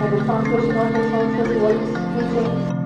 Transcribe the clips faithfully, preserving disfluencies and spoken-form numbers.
At the foundation of the foundation was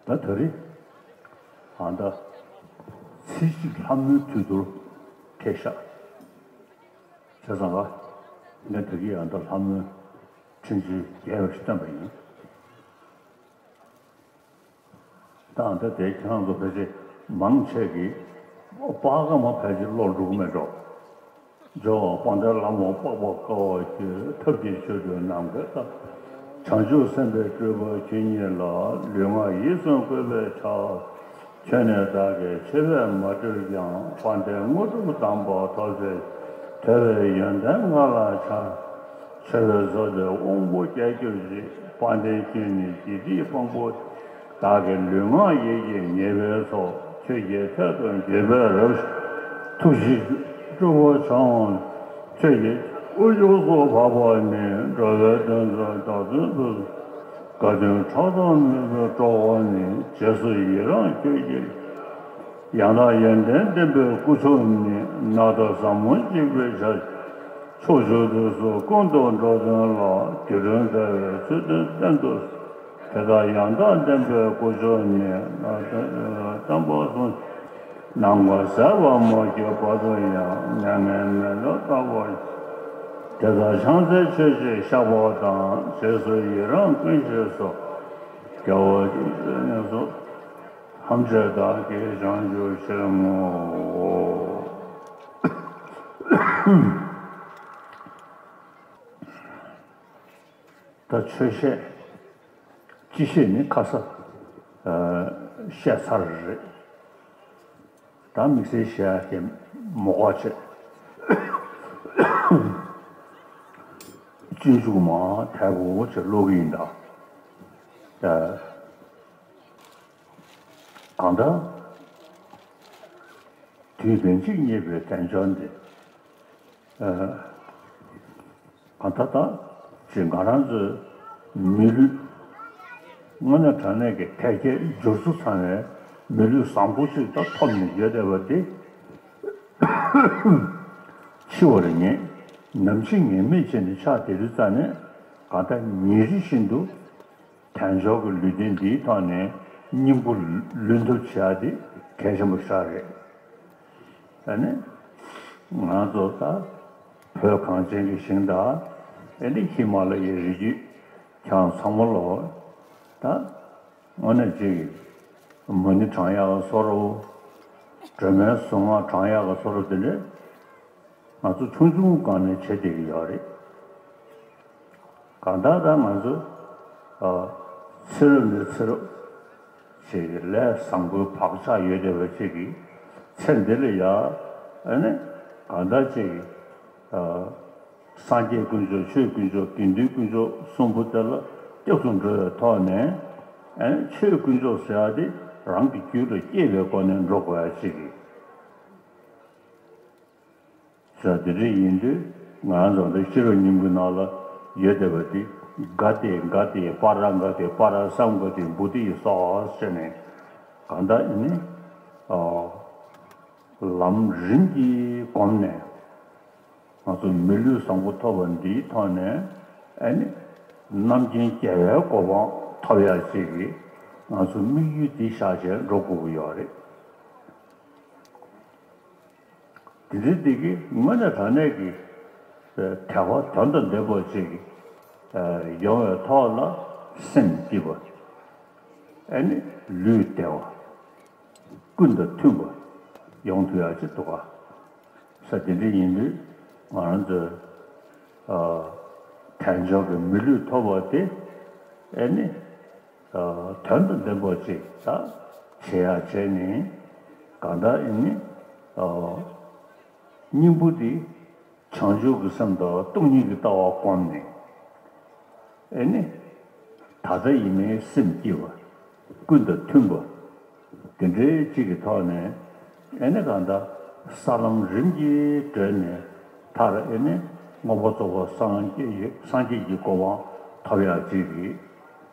ད་ད་རེས་ཨ་ད་ཚེས་གཅིག་ལྷ་མོའི་དུས་གཏོར་ཐེག་ཤག་བྱས་ཙང་ལ་ངས་ད་གིན་ཨ་ད་ལྷ་མོའི་འཕྲིན་བཅོལ་རྒྱས་པ་ཞིག་བཏོན་པ་ཡིན། ད་ཨ་ད་དེ་ཁྱེད་རང་ཚོ་ཕལ་ཆེར་མང་ཆེ་གིས་པར་ཀ་མ་ཕལ་ཆེར་ཀློག་འགྲོ་གི་མེད་འགྲོ། ཇོ་བོ་དཔལ་ལྡན་ལྷ་མོ་འཕགས་པ་དཀའ་བ་སྤྱོད། ཐབས་ཀྱི་ཆོ་འཕྲུལ་ནམ་མཁའི་མཐའ། བྱང་ཆུབ་སེམས་དཔའི་སྤྲུལ་པ་ཁྱེད་ཉིད་ལ། ལུས་ངག་ཡིད་གསུམ་བཀོད་པའི་ཕྱག་ཁྱོད་ནི་བདག་གིས་ཆེ་བས་མ་བསྐྲུན་ཀྱང་། དཔལ་ལྡན་དངོས་གྲུབ་དམ་པ་ཐོབ་ཚེ། ཐོས་པའི་ཡོན་ཏན་ང་ལ་འཆང་། ཆེ་བའི་བཟོ་ལྡན་དབང་པོ་རྒྱལ་གྱུར་ཅིག་དཔལ་ལྡན་ཁྱོད་ནི་དགེ་སྡིག་ཕུང་པོ། བདག་གི་ལུས་ངག་ཡིད་ཀྱི་ཉེས་པའི་ཚོགས། ཁྱོད་ཀྱི་ཐད་དུ་འགྱོད་པས་རབ་ཞི། ཐུགས་རྗེའི་སྤྲུལ་པ་འཆང་། ཁྱོད་ཀྱི་དབུ་སྐྱོར་སུ་བབས་པ་ནི། འགྲོ་བའི་དོན་མཛད་བདག་དོན་མཛད། དགའ་སྟོན་ཕྲག་དོག་མེད་པའི་སྤྲོ་བ་ནི། རྗེས་སུ་ཡི་རང་ཁྱོད་ཀྱི། ཡང་དག་ཡོན་ཏན་ལྡན་པའི་སྐུ་མཆོག་ནི། ནགས་འདབ་ཟབ་མོ་འཇིགས་པའི་ཆར། ཕྱོགས་བཅུ་དུས་གསུམ་ཀུན་ཏུ་འགྲོ་དོན་ལ། དུས་གསུམ་བདེ་བའི་ཚུལ་སྟོན་བསྟན་དུ་གསོལ། དེ་དག་ཡང་དག་ལྡན་པའི་སྐུ་མཆོག་ནི། ནགས་འདབ་བསྟན་པ་གསུམ། ནམ་མཁའ་ཟད་པ་མ་གྱུར་བར་དུ་ཡང་། མྱ་ངན་མེ་ལ་ལྟ་བུར། དེ་དག་ཕྱག་འཚལ་མཆོད་ཅིང་བཤགས་པ་དང་། རྗེས་སུ་ཡི་རང་ཀུན་ཞིག་གསོལ། རྒྱལ་བ་ཡོངས་སུ་ཐམས་ཅད་བདག་གིས་བྱང་ཆུབ་ཕྱིར་བསྔོའོ། ད་ཆོས་བཤད། སྤྱི་བཤད་ནི་ཁ་ས་ཨ་བཤད་ཚར་རེད། ད་དམིགས་བསལ་བཤད་ཡ་དེ་མ་དགོས་བྱས། སྤྱོད་འཇུག་མ་དལ་པོ་བྱས་ཀློག་གི་ཡིན་ད། ཨ་གང་ལྟར། དུས་གང་ཅིག་རྙེད་པའི་དལ་འབྱོར་འདི། ཨ་གང་ལྟར་ད་ཅེས་ང་རང་ཚོའི་མི་ལུས་དངོས་གནས་དྲང་གནས་ཀྱི་དལ་བརྒྱད་འབྱོར་ཚུལ་ཚང་བའི་མི་ལུས་བཟང་པོ་ཅིག་ད་ཐོབ་ནས་ཡོད་བསྡད་པ་འདི། འཆི་བར་ངེས། ནམ་འཆི་ངེས་མེད་བྱས་ནས་ཆགས་བསྡད་དུས་ཙང་ནས་གང་ལྟར་ཉིན་རེ་བཞིན་དུ། དལ་འབྱོར་གྱི་ལུས་རྟེན་འདིའི་ཐོག་ནས་སྙིང་པོ་ལེན་ཐབས་བྱེད་ཡ་དེ་གལ་ཆེན་པོ་ཞིག་རེད། ཨ་ནི། ང་ཚོ་ད་བོད་གངས་ཅན་གྱི་ཞིང་དང་། ཨ་ནི་ཧི་མ་ལ་ཡའི་རི་རྒྱུད་ཁྱེད་རང་ཚང་མ་ལོ། ད་དངོས་གནས་ཅིག་མ་ཎི་བགྲང་ཡག་གི་བཟོ་འདྲ་བོ། སྒྲོལ་མའི་གཟུངས་སྔགས་བགྲང་ཡག་གི་བཟོ་འདྲ་བོ་དེ་འདྲས། ང་ཚོ་ཆུང་ཆུང་སྒང་ནས་བྱེད་བསྡད་ཀྱི་ཡོད་རེད། གང་ལྟར་ད་ང་ཚོ་ཨ་ཚེ་རབས་ནས་ཚེ་རབས་ཅིག་གི་ལས་བཟང་པོའི་བག་ཆགས་ཡོད་བསྡད་པ་ཅིག་གིས་ཚེ་འདི་ལ་ཡ་ཨ་ནི་གང་ལྟར་ཅིག་ཨ་སངས་རྒྱས་དཀོན་མཆོག་ཆོས་དཀོན་མཆོག་དགེ་འདུན་དཀོན་མཆོག་གསུམ་པོ་དེ་ལ་སྐྱབས་སུ་འགྲོ་བའི་ཐོག་ནས་ཨ་ནི་ཆོས་དཀོན་མཆོག་ཟེར་ཡ་དེ་རང་གི་རྒྱུད་ལ་སྐྱེས་པའི་སྒོ་ནས་འགྲོ་དགོས་ཡ་ཅིག་གིས། ཟེར་དེ་འདྲ་ཡིན་དུས། ང་རང་ཚོ་འདི་ཤེས་རབ་སྙིང་པོའི་ནང་ལ་ཡོད་བསྡད་པ་འདི། ག་ཏེ་ག་ཏེ་པཱ་ར་ག་ཏེ་པཱ་ར་སཾ་ག་ཏེ་བོ་དྷི་སྭཱ་ཧཱ་ཟེར་ནས། གང་ལྟར་ཨེ་ནི་ཨ་ལམ་རིམ་གྱིས་བསྒོམས་ནས། ང་ཚོ་མི་ལུས་བཟང་པོ་ཐོབ་པ་འདིའི་ཐོག་ནས་ཨེ་ནི་རྣམ་མཁྱེན་རྒྱལ་བའི་གོ་འཕང་ཐོབ་ཡག་ཅིག་གི་ང་ཚོ་དམིགས་ཡུལ་འདི་བཞག་བྱས་འགྲོ་དགོས་ཀྱི་ཡོད་རེད། དེ་འདྲའི་འདི་གིས་དངོས་གནས་དྲང་གནས་ཀྱི་དད་པ་དོན་དང་ལྡན་པ་ཅིག་ཡོང་བའི་ཐོག་ལ་སེམས་སྐྱིད་པ། ཨེ་ནི་ལུས་བདེ་བ། ཀུན་དང་མཐུན་པ་ཡོང་ཐུབ་ཡག་ཅིག་འདུག་ག། ས་དེ་འདྲ་ཡིན་དུས་ང་རང་ཚོས་ཨ་དལ་འབྱོར་གྱི་མི་ལུས་ཐོབ་པ་དེ་ཨེ་ནི་ཨ་དོན་དང་ལྡན་པ་ཅིག་ད་བྱེད་ཡག་བྱས་ནས། གང་ལྟར་ཨེ་ནི་ཨ་སྙིང་པོ་འདི་བྱང་ཆུབ་ཀྱི་སེམས་དང་སྟོང་ཉིད་ཀྱི་ལྟ་བ་བསྒོམས་ནས། ཨེ་ནི། ད་ལྟ་ཡིན་ནའི་སེམས་སྐྱིད་པ། ཀུན་དང་མཐུན་པ། དེ་འདྲའི་གཅིག་གི་ཐོག་ནས། ཨེ་ནི་གང་ལྟར་ས་ལམ་རིམ་གྱིས་བགྲོད་ནས། མཐར་ཨེ་ནི་མངོན་པར་རྫོགས་པར་སངས་རྒྱས་ཀྱི་སངས་རྒྱས་ཀྱི་གོ་འཕང་ཐོབ་ཡག་ཅིག་གི།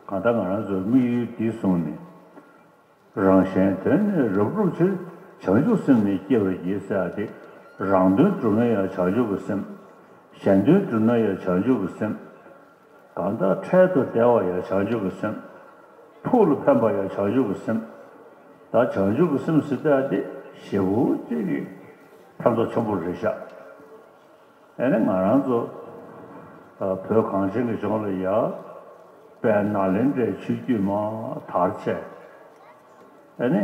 གང་ལྟར་ང་རང་ཚོའི་དམིགས་ཡུལ་འདི་བཟུང་ནས། རང་གཞན་དོན་ནི་རབ་བསྒྲུབ་ཕྱིར། བྱང་ཆུབ་སེམས་ནི་བསྐྱེད་པར་བགྱི་ཟེར་ཡག་དེ། རང་དོན་སྒྲུབ་ན་ཡང་བྱང་ཆུབ་ཀྱི་སེམས། གཞན་དོན་སྒྲུབ་ན་ཡང་བྱང་ཆུབ་ཀྱི་སེམས། གང་ལྟར་འཕྲལ་དུ་བདེ་བ་ཡང་བྱང་ཆུབ་ཀྱི་སེམས། ཕུགས་ལ་ཕན་པ་ཡང་བྱང་ཆུབ་ཀྱི་སེམས། ད་བྱང་ཆུབ་ཀྱི་སེམས་ཟེར་ཡག་དེ་ཞེ་པོ་ཅིག་གི་ཕན་ཐོགས་ཆེན་པོ་རེད་ཤག། ཨེ་ནི་ང་རང་ཚོ་ཨ་བོད་གངས་ཅན་གྱི་ལྗོངས་ལ་ཡ་དཔལ་ནཱ་ལེནྡྲའི་ཆོས་བརྒྱུད་མར་དར་བྱས། ཨེ་ནི་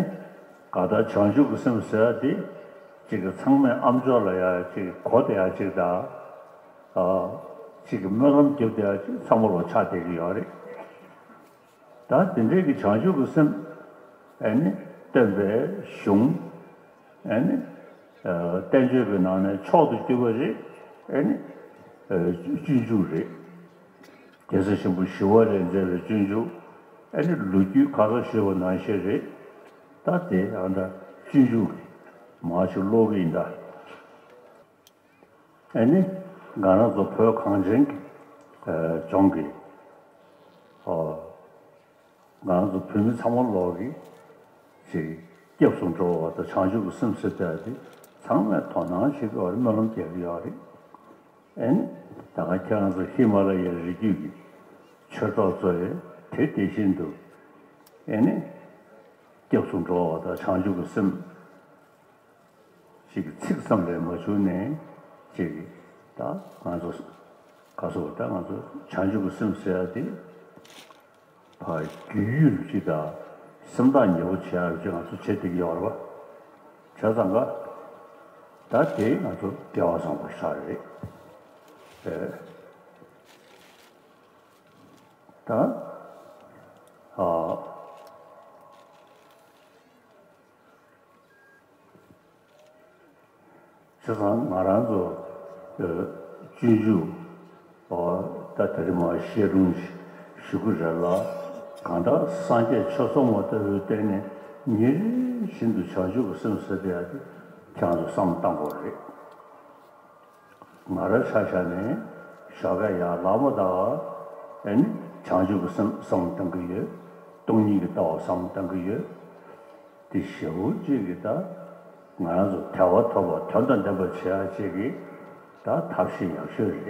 གང་ལྟར་བྱང་ཆུབ་ཀྱི་སེམས་ཟེར་ཡག་དེ་གཅིག་གི་ཚང་མས་ཨ་མཆོག་ལ་ཡ་གཅིག་གོ་བདེ་ཡག་ཅིག་དང་། ཨ་གཅིག་གི་སྨོན་ལམ་རྒྱབ་བདེ་ཡག་ཅིག་ཚང་མ་ལོ་ཆགས་བསྡད་ཀྱི་ཡོད་རེད། ད་དེ་འདྲའི་གི་བྱང་ཆུབ་ཀྱི་སེམས། ཨེ་ནི་སྟོན་པའི་གཞུང་། ཨེ་ནི་ཨ་བསྟན་བཅོས་ཀྱི་ནང་ནས་མཆོག་ཏུ་གྱུར་པ་རེད། ཨེ་ནི་ཨ་སྤྱོད་འཇུག་རེད། རྒྱལ་སྲས་ཆེན་པོ་ཞི་བ་ལྷས་མཛད་པའི་སྤྱོད་འཇུག། ཨེ་ནི་ལོ་རྒྱུས་ཁ་སང་ཞུས་པ་ནང་བཞིན་རེད། ད་དེ་ཨ་ད་སྤྱོད་འཇུག་མར་ཞིག་ཀློག་གི་ཡིན་ད། ཨེ་ནི། ང་རང་ཚོ་བོད་གངས་ཅན་གྱི་ཨ་ལྗོངས་ཀྱི། ཨོ། ང་རང་ཚོ་བོད་མི་ཚང་མ་ལོག་གི་ཅིག་སྐྱབས་སུ་འགྲོ་བ་དང་བྱང་ཆུབ་ཀྱི་སེམས་ཟེར་བསྡད་དེ་ཚང་མས་དོ་སྣང་བྱེད་དགོས་པ་རེད། སྨོན་ལམ་རྒྱག་གི་ཡོད་རེད། ཨེ་ནི། ད་ག་ཁྱེད་རང་ཚོ་ཧི་མ་ལ་ཡའི་རི་རྒྱུད་ཀྱི་ཆོས་གྲོགས་ཚོ་ཡིས་དེ་དེ་བཞིན་དུ། ཨེ་ནི། སྐྱབས་སུ་འགྲོ་བ་དང་བྱང་ཆུབ་ཀྱི་སེམས། ཅིག་ཚིག་ཙམ་ལས་མ་བྱུང་ནས་ཅིག་ད་ང་ཚོ་ག་སོ་ད་ང་ཚོ་བྱང་ཆུབ་ཀྱི་སེམས་ཟེར་ཡག་དེ་ཕར་རྒྱུས་ཡོད་ཅིག་དང་སེམས་ཐག་ཉེ་པོ་བྱེད་ཡག་ཅིག་ང་ཚོ་བྱེད་བསྡད་ཀྱི་ཡོད་རེད་པ། བྱས་ཙང་ཀ་ད་དེ་ང་ཚོ་སྐལ་བ་བཟང་པོ་ཞིག་རེད། ཨེ་ད་ཨ། བྱས་ཙང་ང་རང་ཚོ་ཨ་སྤྱོད་འཇུག་ཨ་ད་དེ་རིང་མར་བཤད་རུང་ཞུ་གི་རེད་ལ། གང་ལྟར་སངས་རྒྱས་ཆོས་ཚོགས་མ་ལྟ་བུའི་སྟེང་ནས་ཉིན་རེ་བཞིན་དུ་བྱང་ཆུབ་ཀྱི་སེམས་ཟེར་དེ་ཡག་དེ་ཁྱེད་རང་ཚོ་བསམ་བློ་གཏང་དགོས་རེད། ང་རང་ཆ་བཞག་ནས་ཞོགས་ཀས་ཡར་ལངས་པ་དང་ཨེ་ནི་བྱང་ཆུབ་ཀྱི་སེམས་བསམ་བློ་གཏང་གི་ཡོད། སྟོང་ཉིད་ཀྱི་ལྟ་བ་བསམ་བློ་གཏང་གི་ཡོད། དེ་ཞེ་པོ་ཅིག་གིས་ད་ང་རང་ཚོ་དལ་བ་ཐོབ་པ་དོན་དང་ལྡན་པ་བྱེད་ཡག་ཅིག་གི་ད་ཐབས་ཤེས་ཡག་ཤོས་རེད།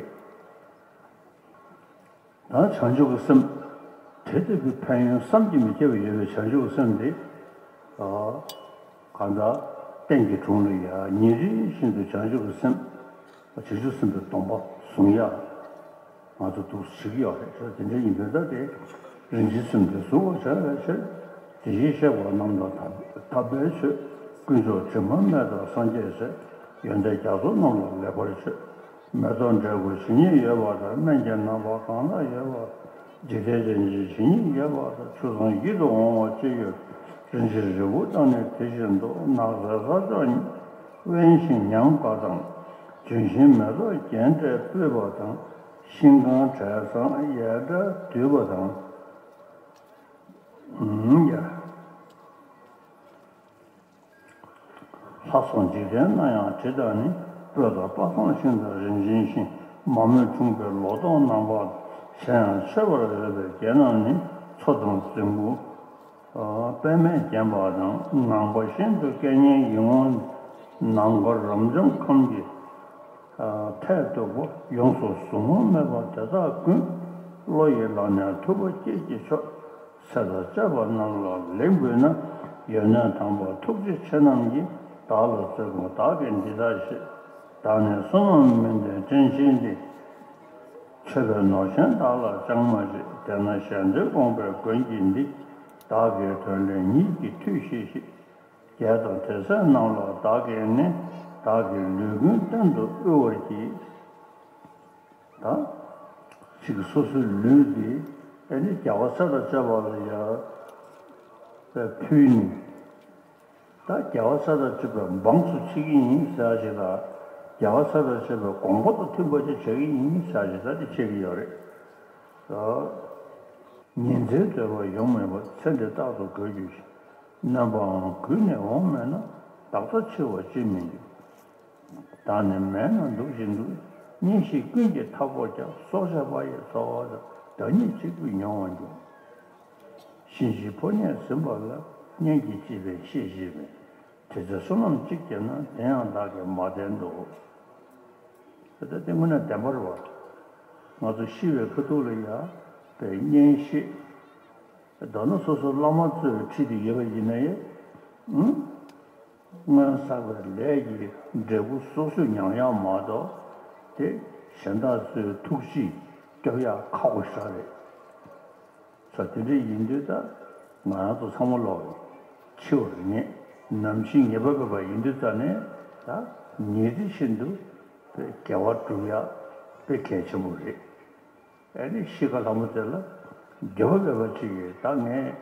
ད་བྱང་ཆུབ་ཀྱི་སེམས། དེ་ལྟ་བུའི་ཕན་ཡོན་བསམ་གྱིས་མི་ཁྱབ་པ་ཡོད་པའི་བྱང་ཆུབ་ཀྱི་སེམས་དེ། ཨ་གང་ལྟར་རྟེན་གྱི་དྲུང་ལ་ཡ་ཉིན་རེ་བཞིན་དུ་བྱང་ཆུབ་ཀྱི་སེམས། བྱང་ཆུབ་སེམས་དཔའི་སྡོམ་པ་བཟུང་ཡག་ང་ཚོ་འདུག་བྱེད་ཀྱི་ཡོད་རེད། དེ་འདྲ་ཡིན་དུས་ད་དེ་རིན་ཆེན་སེམས་དེ་གཟུང་བར་བྱ་བའི་ཕྱིར། དེ་བཞིན་གཤེགས་པ་རྣམས་དང་དམ་པའི་ཆོས། དཀོན་མཆོག་དྲི་མ་མེད་དང་སངས་རྒྱས་སྲས། ཡོན་ཏན་རྒྱ་མཚོ་རྣམས་ལ་ལེགས་པར་མཆོད། མེ་ཏོག་འབྲས་བུ་ཇི་སྙེད་ཡོད་པ་དང་། སྨན་གྱི་རྣམ་པ་གང་དག་ཡོད་པ་དང་། འཇིག་རྟེན་ཅན་གྱི་ཇི་སྙེད་ཡོད་པ་དང་། ཆོས་ཚང་ཡིད་དུ་འོང་བ་ཅི་ཡོད་དང་། རིན་ཆེན་རིལ་བུ་དང་ནི་དེ་བཞིན་དུ། ནགས་ཚལ་ས་ཕྱོགས་དབེན་ཞིང་ཉམས་དགའ་དང་། ལྗོན་ཤིང་མེ་ཏོག་རྒྱན་སྤྲས་སྤུད་པ་དང་། ཤིང་གང་བྲེགས་བསམ་ཡས་སྒྲ་འདུས་པ་དང་། ཡ། ལྷ་སོགས་འཇིག་རྟེན་ན་ཡང་དྲི་དང་ནི། སྤོས་དང་པ་སངས་ཤིང་དང་རིན་ཆེན་ཤིང་། མ་རྨོས་འཁྲུངས་པའི་ལོ་ཏོག་རྣམ་པ། གཞན་ཡང་མཆོད་པར་འོས་པའི་རྒྱན་རྣམས་ནི། མཚོ་དང་རྫིང་བུ་པདྨས་བརྒྱན་པ་དང་། ངང་པ་ཤིན་ཏུ་སྐད་སྙན་ཡིད་འོང་། ནམ་མཁའ་རབ་འབྱམས་ཁམས་ཀྱི་མཐས་གཏུགས་པ། ཡོངས་སུ་གཟུང་བ་མེད་པ་དེ་དག་ཀུན། བློ་ཡིས་བླངས་ནས་ཐུབ་པ་སྐྱེས་ཀྱི་མཆོག་ཚེ་དང་བཅས་པ་རྣམས་ལ་ལེགས་འབུལ་ན། ཡོན་གནས་དམ་པ་ཐུགས་རྗེ་ཆེ་རྣམས་ཀྱིས། བདག་ལ་བརྩེ་དགོངས་བདག་གིས་འདི་ལྟར་བཞེས། བདག་ནི་བསོད་ནམས་མི་ལྡན་བཀྲེན་ཆེན་འདི། མཆོད་པའི་ནོར་གཞན་བདག་ལ་ཅང་མ་མཆིས། དེས་ན་གཞན་དོན་དགོངས་པའི་མགོན་གྱིས་འདི། བདག་གི་དོན་སླད་ཉིད་ཀྱི་མཐུས་བཞེས་ཤིག་རྒྱལ་དང་དེ་སྲས་རྣམས་ལ་བདག་གིས་ནི། བདག་གི་ལུས་ཀུན་གཏན་དུ་དབུལ་བར་བགྱི། ད་ཅིག་སོ་སོའི་ལུས་འདི་ཨེ་ནི་རྒྱལ་བ་ཚེ་དང་བཅས་པ་ལ་ཡར་ཕུལ་ནས། ད་རྒྱལ་བ་ཚེ་དང་བཅས་པའི་འབངས་སུ་བྱེད་ཀྱི་ཡིན་ཟེར་ཞིག་དང་། རྒྱལ་བ་ཚེ་དང་བཅས་པའི་དགོངས་པ་དང་མཐུན་པ་ཅིག་བྱེད་ཀྱི་ཡིན་ཟེར་ཞིག་ད་དེ་བྱེད་ཀྱི་ཡོད་རེད། ཉིན་མཚན་འཛོལ་བ་ཡོང་མེད་པར། ཚེ་འདི་རྟག་ཏུ་དགོས་གྱུར་ཅིག་སྣོན་པའང་གུད་ནས་འོང་མེད་ན། བདག་ལྟ་འཆི་བ་ཅིས་མི་འགྱུར། བདག་ནི་མེད་ན་འདུག་ཅིང་འདུག་གཉེན་བཤེས་ཀུན་གྱིས་མཐའ་བསྐོར་ཀྱང་། སྲོག་ཆགས་པ་ཡི་འཚོ་བ་དང་། བདག་ཉིད་གཅིག་པུས་མྱོང་བ་འགྱུར། གཤིན་རྗེའི་ཕོ་ཉས་ཟིན་པ་ལ། གཉེན་གྱིས་ཅི་ཕན་ཤེས་བཞིན་པས། དེ་ཚེ་བསོད་ནམས་གཅིག་བསྐྱེད་ན། དེ་ཡང་བདག་གིས་མ་བསྟེན་དུ། ད་ལྟ་དེ་དངོས་གནས་བདེན་པ་རེད་བ། ང་ཚོ་ཤི་བའི་ཁ་ཐུག་ལ་ཡ་པའི་གཉེན་བཤེས། མདོར་ན་སོ་སོ་བླ་མ་ཚོས་ཁྲིད་དེ་ཡོད་པ་ཡིན་ན་ཡང་། ཨང་། སྔོན་བསགས་པའི་ལས་ཀྱི་འབྲས་བུ་སོ་སོས་མྱང་ཡག་མ་གཏོགས། དེ་གཞན་དག་ཚོའི་ཐུགས་རྗེས་སྐྱོབ་ཡག་ཁག་པོ་ཞིག་རེད། ས་དེ་འདྲ་ཡིན་དུས་ད་ང་རང་ཚོ་ཚང་མ་ལོག་འཆི་བར་ངེས། ནམ་འཆི་ངེས་པ་མེད་པ་ཡིན་དུས་ཙ་ནས། ད་ཉིན་རེ་བཞིན་དུ་དགེ་བ་སྒྲུབ་ཡག་དཔེ་གལ་ཆེན་པོ་རེད། ཨ་ནི་ཤི་ཁ་ལྷ་མོ་དེ་ལ་འགྱོད་པ་མེད་པ་ཅིག་གིས། ད་ངས་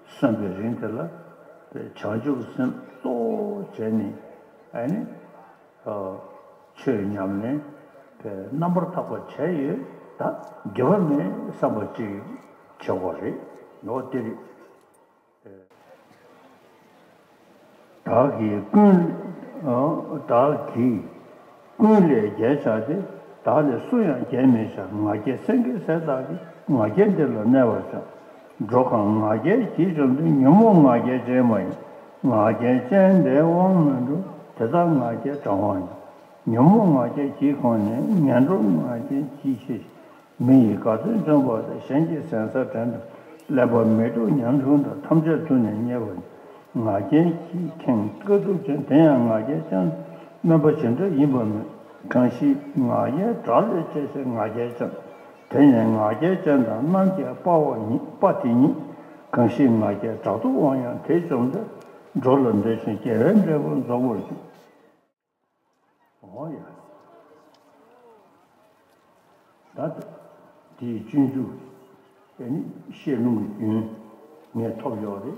གསོན་པའི་རིང་དེ་ལ་བྱང་ཆུབ་སེམས་གཙོ་བོ་བྱས་ནས། ཨ་ནི་ཆོས་ཉམས་ལེན་དེ་རྣམ་པར་དག་པ་བྱས་ཡོད། ད་འགྱོད་པ་མེད་བསམ་པ་ཅིག་བྱེད་དགོས་རེད། འོ་དེ་རེད། བདག་གིས་ཀུན། བདག་གིས་ཀུན་ལས་རྒྱལ་བྱ་སྟེ། བདག་ལས་སུ་ཡང་རྒྱལ་མི་བྱ། ང་རྒྱལ་སེང་གེའི་ཟས་དག་གིས། ང་རྒྱལ་འདི་ལ་གནས་པར་བྱ། འགྲོ་གང་ང་རྒྱལ་གྱིས་བཅོམ་སྟེ། ཉོན་མོངས་ང་རྒྱལ་ཅན་མ་ཡིན། ང་རྒྱལ་ཅན་དེ་དབང་མི་འགྲོ། དེ་ལྟར་ང་རྒྱལ་གྲང་བ་ཡིན། ཉོན་མོངས་ང་རྒྱལ་གྱིས་གང་ནས། ངན་འགྲོར་ང་རྒྱལ་གྱིས་ཤེས་ཤིག་མི་ཡི་དགའ་སྟོན་འཇོམས་པ་དང་། གཞན་གྱི་ཟན་ཟ་བྲན་དུ། ཀླད་པ་མི་སྡུག་ཉམ་ཆུང་དང་། ཐམས་ཅད་དུ་ནི་བརྙས་པ་ཡིན། ང་རྒྱལ་གྱིས་ཁེངས་དཀའ་ཐུབ་ཅན། དེ་ཡང་ང་རྒྱལ་ཅན། སྨོན་པ་ཇི་འདྲ་ཡིན་པ་མོད། གང་ཞིག་ང་རྒྱལ་དགྲ་ལས་གཅེས་ཤིང་ང་རྒྱལ་ཅན། དེ་ནི་ང་རྒྱལ་ཅན་དང་རྣམ་རྒྱལ་དཔའ་བ་ཉིད། དཔའ་དེ་ཉིད། གང་ཞིག་ང་རྒྱལ་དྲག་ཏུ་དབང་ཡང་དེ་བཅོམ་སྟེ། འགྲོ་ལ་འདོད་ཅིང་དགེ་བའི་འབྲས་བུ་རྫོགས་པར་འགྱུར། འོ་ཡ། ད་དེའི་སྤྱོད་འཇུག་དེ་ནི་བཤད་ལུང་གི་རྒྱུན་ངས་ཐོབ་ཡོད་རེད།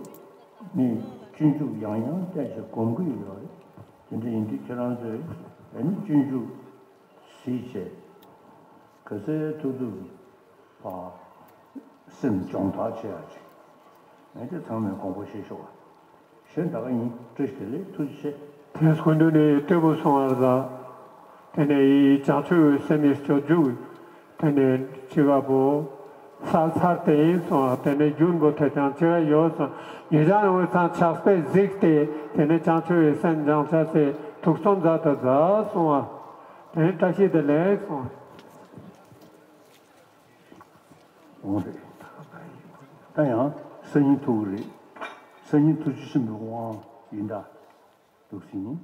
ངས་སྤྱོད་འཇུག་ཡང་ཡང་བལྟས་ཤིང་སྒོམ་གྱི་ཡོད་རེད། དེ་འདྲ་ཡིན་དུས་ཁྱེད་རང་ཚོས་དེ་ནི་སྤྱོད་འཇུག་གཟིགས་བྱས་ག་ཚོད་ཐུབ་ཐུབ་ཀྱིས་སེམས་སྦྱོང་ཐག་ཆོད་ཡག་ཅིག་ངས་དེ་ཚང་མས་དགོངས་པ་བཞེས་ཤོག་ཨ། གཞན་ད་ག་ཡིན། བཀྲ་ཤིས་བདེ་ལེགས། ཐུགས་རྗེ་ཆེ། དེ་སྐུ་མདུན་ནས་སྤྲོས་པོ་གསུང་བར་མཛད། དེ་ནས་ཡི་བྱང་ཆུབ་སེམས་ནི་སྤྱོད་འཇུག་དེ་ནས་ཅི་ག་པོ་ས་ཚར་དེ་ཡིན་གསུང་བ། དེ་ནས་རྒྱུན་པོ་དེ་ཀྱང་ཅི་ག་ཡོད་གསུང་། ཉེ་ཆར་འོད་ཚང་ཕྱག་དཔེ་གཟིགས་ཏེ། དེ་ནས་བྱང་ཆུབ་ཀྱི་སེམས་སྦྱང་བྱ་ཚེ་ཐུགས་སྲོག་མཛད་དུ་མཛད་གསུང་བ། དེ་ནས་བཀྲ་ཤིས་བདེ་ལེགས་གསུང་བ། འོང་རེད། ད་ཡང་སང་ཉིན་ཐུག་གི་རེད། སང་ཉིན་ཐུགས་རྗེ་ཆེན་པོའི་དབང་ཡིན་ད། འདུག་ཟིན།